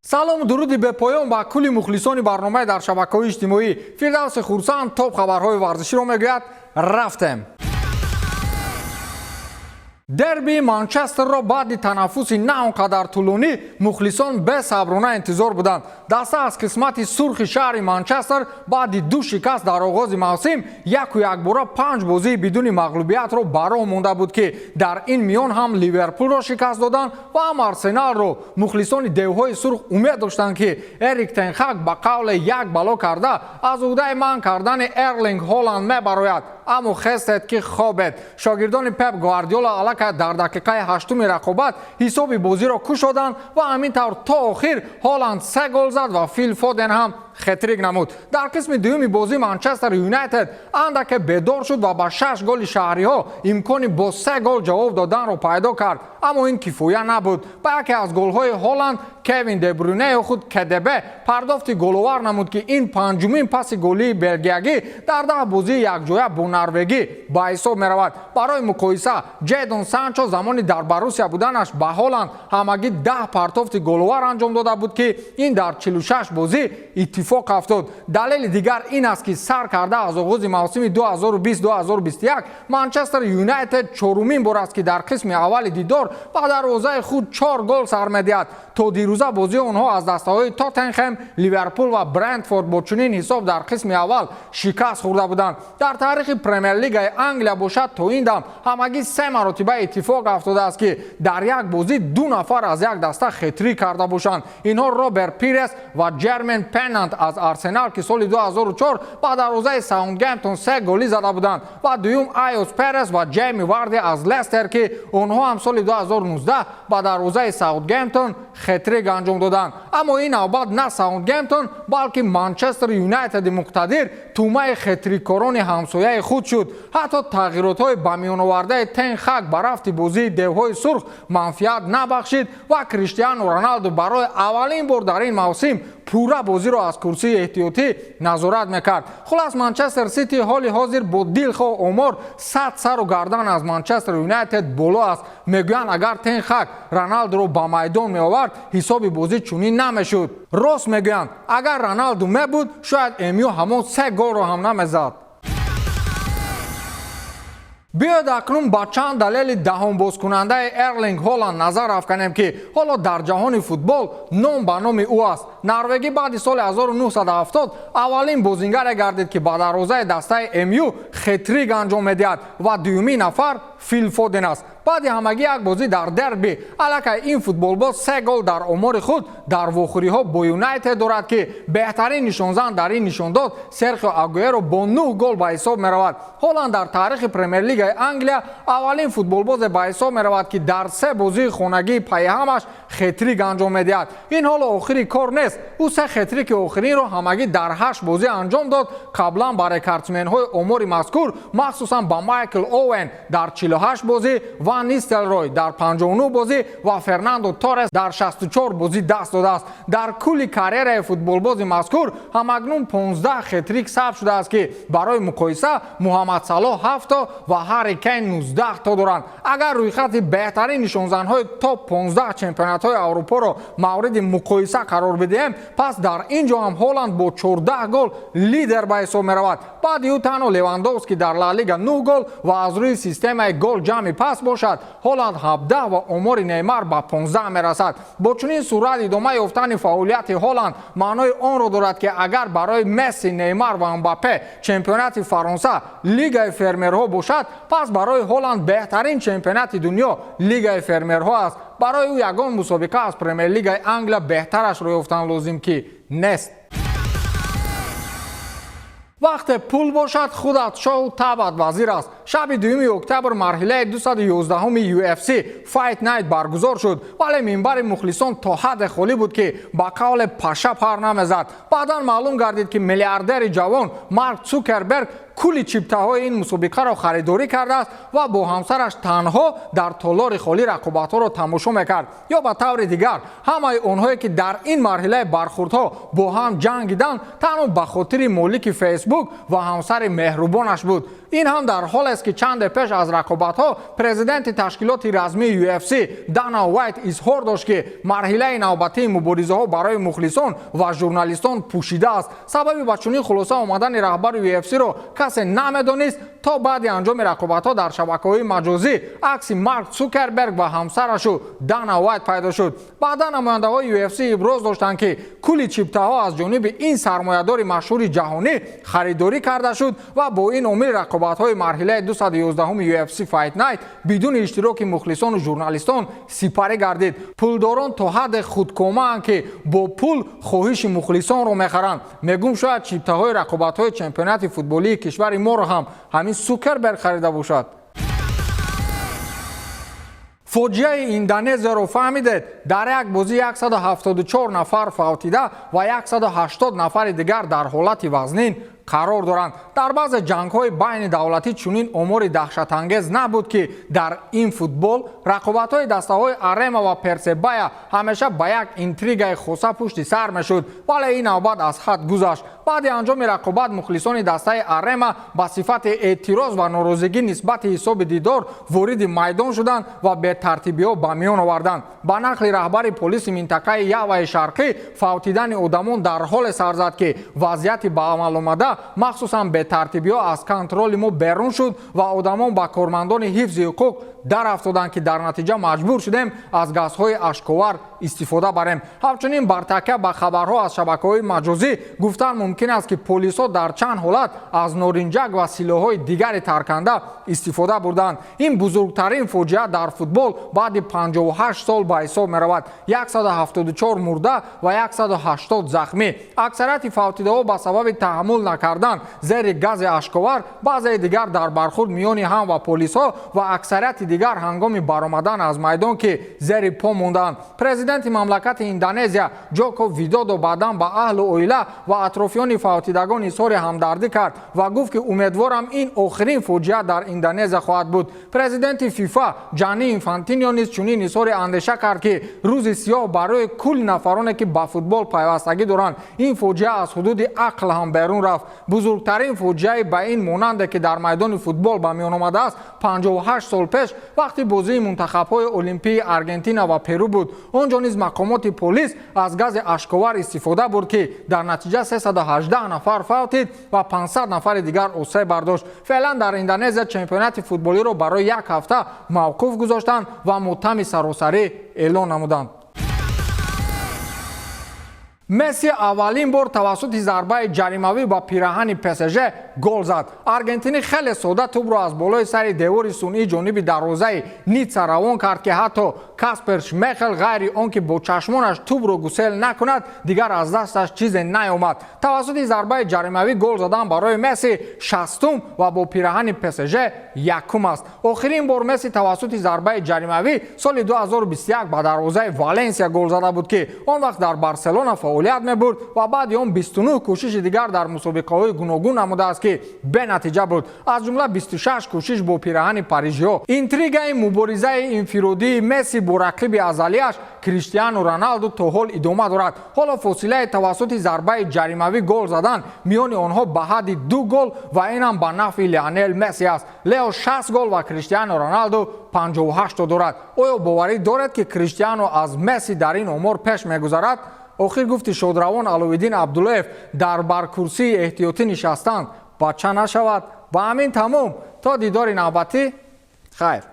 Салому дуруди бепоён ба кулли мухлисони барномаи дар шабакаҳои иҷтимоӣ. Фирдавси Хурсанд топ хабарҳои варзиширо мегӯяд. Рафтем. Дерби Манчестерро баъди танаффуси на он қадар тӯлонӣ мухлисон бесаброна интизор буданд. Даста аз қисмати сурхи шаҳри Манчестер баъди ду шикаст дар оғози мавсим яку якбора панҷ бозии бидуни мағлубиятро ба роҳ монда буд, ки дар ин миён ҳам Ливерпулро шикаст доданд ва ҳам Арсеналро. Мухлисони девҳои сурх умед доштанд, ки Эрик Тенхак ба қавле як бало карда аз уҳдаи манъ кардани Эрлинг Ҳоланд мебарояд, аммо хестед, ки хобед. Шогирдони Пеп Гвардиола аллакай дар дақиқаи ҳаштуми рақобат ҳисоби бозиро кушоданд ва ҳамин тавр то охир Ҳоланд се гол зад ва Фил Фоден ҳам хетрик намуд. Дар қисми дуюми бозӣ Манчестер Юнайтед андаке бедор шуд ва ба шаш голи шаҳриҳо имкони бо се гол ҷавоб доданро пайдо кард, аммо ин кифоя набуд. Ба яке аз голҳои Ҳоланд Кевин Дебрюне ё худ КДБ пардохти головар намуд, ки ин панҷумин паси голии белгиягӣ дар 10 бозии якҷоя бо норвегӣ ба ҳисоб меравад. Барои муқоиса, Ҷедон Санчо замони дар Боруссия буданаш ба Ҳоланд ҳамагӣ 10 партофти головар анҷом дода буд, ки ин дар 46 бозӣ иттифоқ афтод. Далели дигар ин аст, ки сар карда аз оғози мавсими 2020-2021 Манчестер Юнайтед чорумин бор аст, ки дар қисми аввали дидор ба дарвозаи худ чор гол сар медиҳад. То дирӯза бозии онҳо аз дастаҳои Тоттенхем, Ливерпул ва Брентфорд бо чунин ҳисоб дар қисми аввал шикаст хӯрда буданд. Дар таърихи Премер-лигаи Англия бошад, то ин дам ҳамагӣ се маротиба иттифоқ афтодааст, ки дар як бозӣ ду нафар аз як даста хетрик карда бошанд. Инҳо Роберт Пирес ва Ҷермен Пенант аз Арсенал, ки соли 2004 ба дарвозаи Саутгемптон се голӣ зада буданд, ва дуюм Айос Перес ва Ҷейми Варди аз Лестер, ки онҳо ҳам соли 2019 ба дарвозаи Саутгемптон хетрик анҷом доданд. Аммо ин навбат на Саутгемптон, балки Манчестер Юнайтеди муқтадир тӯъмаи хетриккорони ҳамсояи худ шуд. Ҳатто тағйиротҳои ба миёновардаи Тен Хак ба рафти бозии девҳои сурх манфиат набахшид ва Криштиану Роналду барои аввалин бор дар ин мавсим пурра бозиро аз курсии эҳтиётӣ назорат мекард. Хулас, Манчестер Сити ҳоли ҳозир бо дилхоҳ омор 100 сару гардан аз Манчестер Юнайтед боло аст. Мегӯянд, агар Тен Хак Роналдуро ба майдон меовард, ҳисоби бозӣ чунин намешуд. Рост мегӯянд, агар Роналду мебуд, шояд МЮ ҳамон се голро ҳам намезад. Биёед, акнун ба чанд далели даҳонбозкунандаи Эрлинг Ҳоланд назар афканем, ки ҳоло дар ҷаҳони футбол ном ба номи ӯ аст. Норвегӣ баъди соли 1970 аввалин бозингаре гардид, ки ба дарвозаи дастаи МЮ хетрик анҷом медиҳад, ва дуюмин нафар Фил Фоден аст. Баъди ҳамагӣ як бозӣ дар дерби аллакай ин футболбоз се гол дар омори худ дар вохӯриҳо бо Юнайтед дорад, ки беҳтарин нишонзан дар ин нишондод Серхио Агуэро бо нӯҳ гол ба ҳисоб меравад. Ҳоланд дар таърихи Премер-лигаи Англия аввалин футболбозе ба ҳисоб меравад, ки дар се бозии хонагии пайҳамаш хетрик анҷом медиҳад. Ин ҳоло охири кор нест. Ӯ се хетрики охиринро ҳамагӣ дар ҳашт бозӣ анҷом дод. Қаблан ба рекордсменҳои омори мазкур, махсусан ба Майкл Оуэн дар 48 бозӣ, Ван Нистелрой дар 59 бозӣ ва Фернандо Торрес дар 64 бозӣ даст додааст. Дар кулли карьераи футболбози мазкур ҳамакнун 15 хетрик сабт шудааст, ки барои муқоиса Муҳаммад Салоҳ 7 ва Ҳарри Кейн 19 то доранд. Агар рӯйхати беҳтарин нишонзанҳои топ 15 чемпионатҳои Аврупоро мавриди муқоиса қарор бидиҳем, пас дар ин ҷо ҳам Ҳоланд бо 14 гол лидер ба ҳисоб меравад. Баъди ӯ танҳо Левандовски дар Ла Лига 9 гол ва аз рӯи системаи гол ҷамъи пас бошад, Ҳоланд 17 ва омори Неймар ба 15 мерасад. Бо чунин суръат идома ёфтани фаъолияти Ҳоланд маънои онро дорад, ки агар барои Месси, Неймар ва Мбаппе чемпионати Фаронса лигаи фермерҳо бошад, пас барои Ҳоланд беҳтарин чемпионати дунё лигаи фермерҳо аст. Барои ӯ ягон мусобиқа аз Премер-лигаи Англия беҳтарашро ёфтан лозим ки нест. Вақте пул бошад, худат шоҳу табъат вазир аст. Шаби 2 октябр марҳилаи 211-уми UFC Fight Night баргузор шуд, вале минбари мухлисон то ҳадде холӣ буд, ки ба қавле паша пар намезад. Баъдан маълум гардид, ки миллиардери ҷавон Марк Цукерберг кулли чиптаҳои ин мусобиқаро харидорӣ кардааст ва бо ҳамсараш танҳо дар толори холӣ рақобатҳоро тамошо мекард. Ё ба таври дигар, ҳамаи онҳое, ки дар ин марҳилаи бархурдҳо бо ҳам ҷангиданд, танҳо ба хотири молики Фейсбук ва ҳамсари меҳрубонаш буд. Ин ҳам дар ҳолест, ки чанде пеш аз рақобатҳо президенти ташкилоти размии UFC Дана Уайт изҳор дошт, ки марҳилаи навбатии муборизаҳо барои мухлисон ва журналистон пӯшида аст. Сабаби ба чунин хулоса омадани раҳбари UFC-ро касе намедонист, то баъди анҷоми рақобатҳо дар шабакаҳои маҷозӣ акси Марк Цукерберг ва ҳамсарашу Дана Уайт пайдо шуд. Баъдан намояндаҳои UFC иброз доштанд, ки кулли чиптаҳо аз ҷониби ин сармоядори машҳури ҷаҳонӣ харидорӣ карда шуд ва бо ин омил рақобатҳои марҳилаи 211 UFC Fight Night бидуни иштироки мухлисону журналистон сипарӣ гардид. Пулдорон то ҳадде худкомаанд, ки бо пул хоҳиши мухлисонро мехаранд. Мегум, шояд чиптаҳои рақобатҳои чемпионати футболии кишвари моро ҳам ҳамин Цукерберг харида бошад. Фоҷиаи Индонезияро фаҳмидед? Дар як бозӣ 174 нафар фавтида ва 180 нафари дигар дар ҳолати вазнин қарор доранд. Дар баъзе ҷангҳои байни давлатӣ чунин омори даҳшатангез набуд, ки дар ин футбол. Рақобатҳои дастаҳои Арема ва Персебая ҳамеша ба як интригаи хоса пушти сар мешуд, вале ин навбат аз ҳад гузашт. Баъди анҷоми рақобат мухлисони дастаи Арема ба сифати эътироз ва норозигӣ нисбати ҳисоби дидор вориди майдон шуданд ва бетартибиҳо ба миён оварданд. Ба нақли раҳбари полиси минтақаи Яваи Шарқӣ, фавтидани одамон дар ҳоле сар зад, ки вазъияти ба амал омада, махсусан бетартибиҳо, аз контроли мо берун шуд ва одамон ба кормандони ҳифзи ҳуқуқ дарафтоданд, ки дар натиҷа маҷбур шудем аз газҳои ашковар истифода барем. Ҳамчунин, бар такя ба хабарҳо аз шабакаҳои маҷозӣ гуфтан мумкин аст, ки полисҳо дар чанд ҳолат аз норинҷак ва силоҳҳои дигари тарканда истифода бурданд. Ин бузургтарин фоҷиа дар футбол баъди 58 сол ба ҳисоб меравад: 174 мурда ва 180 захмӣ. Аксарияти фавтидаҳо ба сабаби таҳаммул накардан зери гази ашковар, баъзеи дигар дар бархурд миёни ҳам ва полисҳо ва аксарияти дигар ҳангоми баромадан аз майдон, ки зери по монданд. Президенти мамлакати Индонезия Ҷоко Видодо баъдан ба аҳлу оила ва атрофиёни фавтидагон изҳори ҳамдардӣ кард ва гуфт, ки умедворам, ин охирин фоҷиа дар Индонезия хоҳад буд. Президенти ФИФА Ҷанни Инфантино низ чунин изҳори андеша кард, ки рӯзи сиёҳ барои кулли нафароне, ки ба футбол пайвастагӣ доранд. Ин фоҷиа аз ҳудуди ақл ҳам берун рафт. Бузургтарин фоҷиаи ба ин монанде, ки дар майдони футбол ба миён омадааст, 58 сол пеш вақти бозии мунтахабҳои олимпии Аргентина ва Перу буд. Он ҷо низ мақомоти полис аз гази ашковар истифода бурд, ки дар натиҷа 318 нафар фавтид ва 500 нафари дигар осеб бардошт. Феълан дар Индонезия чемпионати футболиро барои як ҳафта мавқуф гузоштанд ва мотами саросарӣ эълон намуданд. Месси аввалин бор тавассути зарбаи ҷаримавӣ ба пираҳани ПСЖ гол зад. Аргентинӣ хеле сода тӯбро аз болои сари девори сунъии ҷониби дарвозаи Ницца равон кард, ки ҳатто Каспер Шмехел ғайри он ки бо чашмонаш тӯбро гусел накунад, дигар аз дасташ чизе наёмад. Тавассути зарбаи ҷаримавӣ гол задан барои Месси 60-ум ва бо пираҳани ПСЖ якум аст. Охирин бор Месси тавассути зарбаи ҷаримавӣ соли 2021 ба дарвозаи Валенсия гол зада буд, ки он вақт дар Барселона фаъолият мебурд, ва баъди он 29 кӯшиши дигар дар мусобиқаҳои гуногун намудааст, ки бенатиҷа буд, аз ҷумла 26 кӯшиш бо пираҳани парижиҳо. Интригаи муборизаи инфиродии Месси бо рақиби азалиаш Криштиану Роналду то ҳол идома дорад. Ҳоло фосилаи тавассути зарбаи ҷаримавӣ гол задан миёни онҳо ба ҳадди ду гол ва инам ба нафъи Леонел Месси аст. Лео 60 гол ва Криштиану Роналду 58 дорад. Оё боварӣ доред, ки Криштиану аз Месси дар ин омор пеш мегузарад? Охир гуфти шодравон Аловиддин Абдуллоев: дар бар курсии эҳтиётӣ нишастанд бача нашавад. Ба ҳамин тамом, то дидори навбатӣ, хайр.